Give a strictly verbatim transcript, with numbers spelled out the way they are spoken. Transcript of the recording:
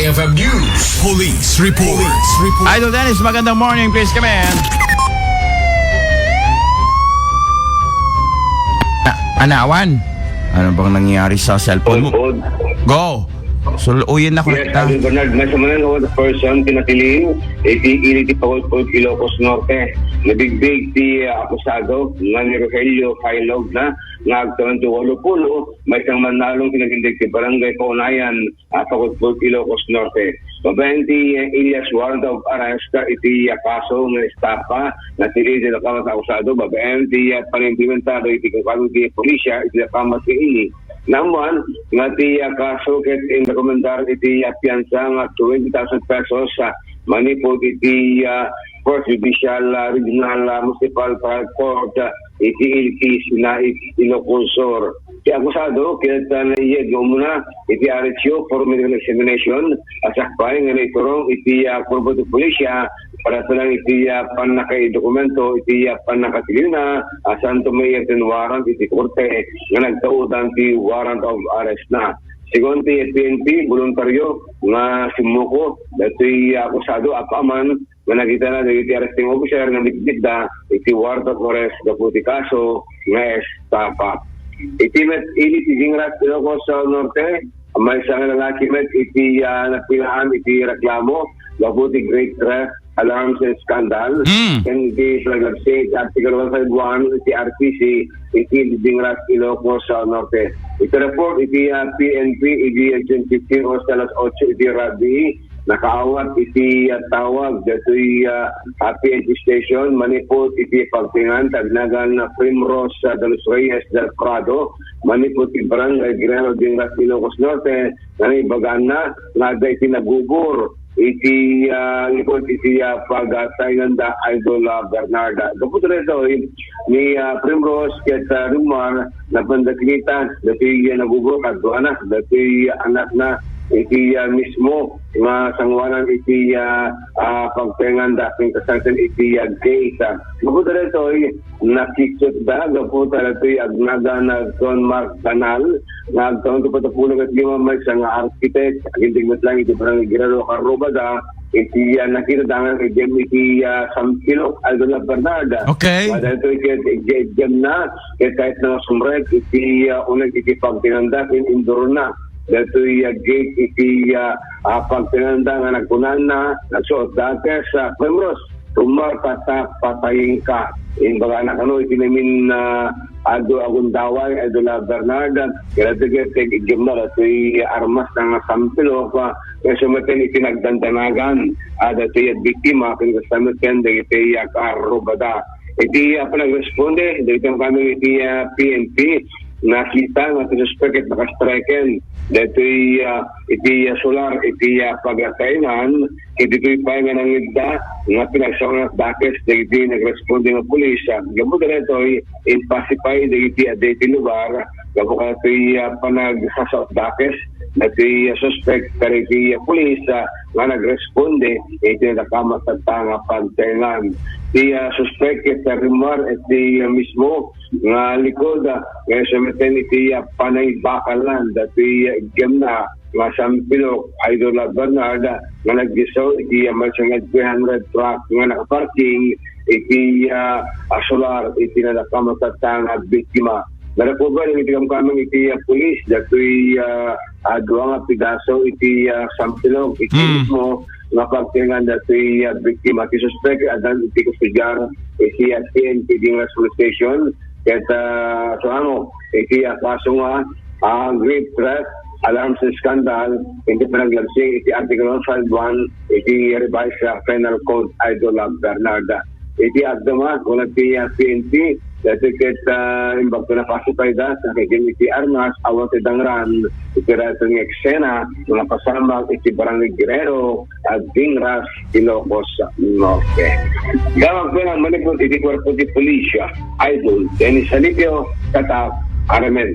F M News. Police report. Idol Dennis, magandang morning. Please come in. Anawan, ano bang nangyari sa cellphone mo? Go! Suluyan na ko. Yes, Idol Bernard, may sumangin a person pinatiliw iti ili ti Pagudpud, Ilocos Norte. Nabigbig ti, ah, akusado nga ni Rogelio Failog na nga agtawen ti walupulo, may sang mannalong kinagindeg ti barangay Kaunayan, ah, Pagudpud, Ilocos Norte. Babaen ti, eh, alias warrant of arrest, ah, iti, ah, kaso nga estafa, natiliw ti dakama ti akusado, babaen ti, ah, panimplementar iti kukano ti pulisya iti dakama ti ili. Naammuan nga ti, ah, kaso ket inrekomendar iti, ah, piansa nga twenty thousand pesos, ah, manipud iti, ah, First Judicial, ah, Regional, ah, Municipal Trial Court, ah, iti Ilki, Sinait, Ilocos Sur. Ti akusado ket, ah, naiyed nga umuna iti R H U for medical examination, a sakbay nga naiturong iti, ah, kurpo ti pulisya para lang iti, ah, pannakaidokumento iti, ah, pannakatiliwna, a saan to may written warrant iti korte nga nagtaudan ti warrant of arrest na. Segun ti P N P, boluntaryo nga simmuko datoy, ah, akusado apaman nga nakitana dagiti arresting officer nga bitbitda iti warrant of arrest gapu ti kaso nga estafa. Iti met ili ti Dingras, Ilocos Norte, maysa nga lalaki met iti, ah, napilaan iti reklamo gapu ti grave theft, alarms and scandal. Mm. Ken iti panaglabsi iti Article one five one iti R P C iti Dingras, Ilocos Norte. Iti report iti, ah, P N P iti June fifteen, oras alas otso iti rabii, nakaawat iti, ah, tawag datoy, ah, ah, P N P station manipud iti pagtaengan ti agnagan Primrose, ah, de los Reyes del Prado, manipud ti Barangay Guerrero, Dingras, Ilocos Norte, nga naibagana nga adda iti nagubor iti, ah, likod iti, ah, pagtaenganda, Idol, ah, Bernard. Gapu daytoy, ni, ah, Primrose ket, ah, Rimar, napanda kinita datoy, ah, nagubor, kaduana datoy anakna iti, ah, mismo nga sanguanan iti, ah, ah, pagtaenganda ken kasansen iti, ah, gate. Gapu daytoy, nakikitda gapu ta datoy agnagan John Mark Canal nga agtawen ti patapulong ket lima, maysa nga architect, agindeg met lang iti Barangay Guerrero, Carrobada, iti, ah, nakita dangan iti, iti, ah, San Pilok, Idol Bernard. Okay. Nga daytoy ket iti, iti na, ket kayatna nga sumrek iti, ah, uneg iti pagtaenganda ken indurna daytoy, ah, gate iti, ah, ah, pagtaenganda nga nagkunana, nagsuot dakes, ah, Primrose, Rimar, ta patayka. Imbagana kano iti namin, ah, adu a gundaway, Idol Bernard, ket dagiti iggemna datoy armasna nga San Pilok, ah, nga sumeten iti nagdandanagan, ah, datoy a biktima, ken kasta met ken dagiti, ah, kaarrubada. Iti, ah, panagresponde dagiti kamkameng iti, ah, P N P, nakita nga ti suspek ket nakastreken daytoy, ah, iti, ah, solar iti, ah, pagtaengan, ket ditoy pay nga nangidda nga pinagsaonat dakes dagiti nagresponde nga pulis. Ah, gapu daytoy, impacify dagiti adda iti lugar gapu kadatoy, ah, panagsasaot dakes datoy, ah, suspek kadagiti, ah, pulis, ah, nga nagresponde iti nadakamat tatta nga pagtaengan. Ti, ah, suspek ket rimmuar iti, ah, mismo nga likod, ah, nga sumeten iti, ah, panay bakalan datoy, ah, iggemna nga San Pilok, Idol Bernard, nga nagdisso iti, ah, maysa nga three hundred truck nga nakaparking iti, ah, ah, solar iti nadakamat tatta nga biktima. Narecover iti kamkameng iti, ah, pulis datoy, ah, ah, dua nga pedaso iti, ah, San Pilok iti Mm. mismo nga pagtaengan datoy, ah, biktima. Ti suspek addan iti kustodiar iti, ah, P N P Dingras Police Station. Ket, ah, sumango iti, ah, kaso nga, ah, grave theft, alarms and scandal, iti panaglabsi iti Article one five one iti Revised, ah, Penal Code, Idol, ah, Bernard. Iti agdama, kuna ti, ah, P N P, daytoy ket, ah, imbag to napacify da, nakigin iti armas, awan ti dangran, iti daytoy nga eksena, nga napasamak iti Barangay Guerrero, ah, Dingras, Ilocos Norte. Damag ko lang manipod iti kuerpo ti pulisya, Idol Dennis Salipio, Tatak, Aramen.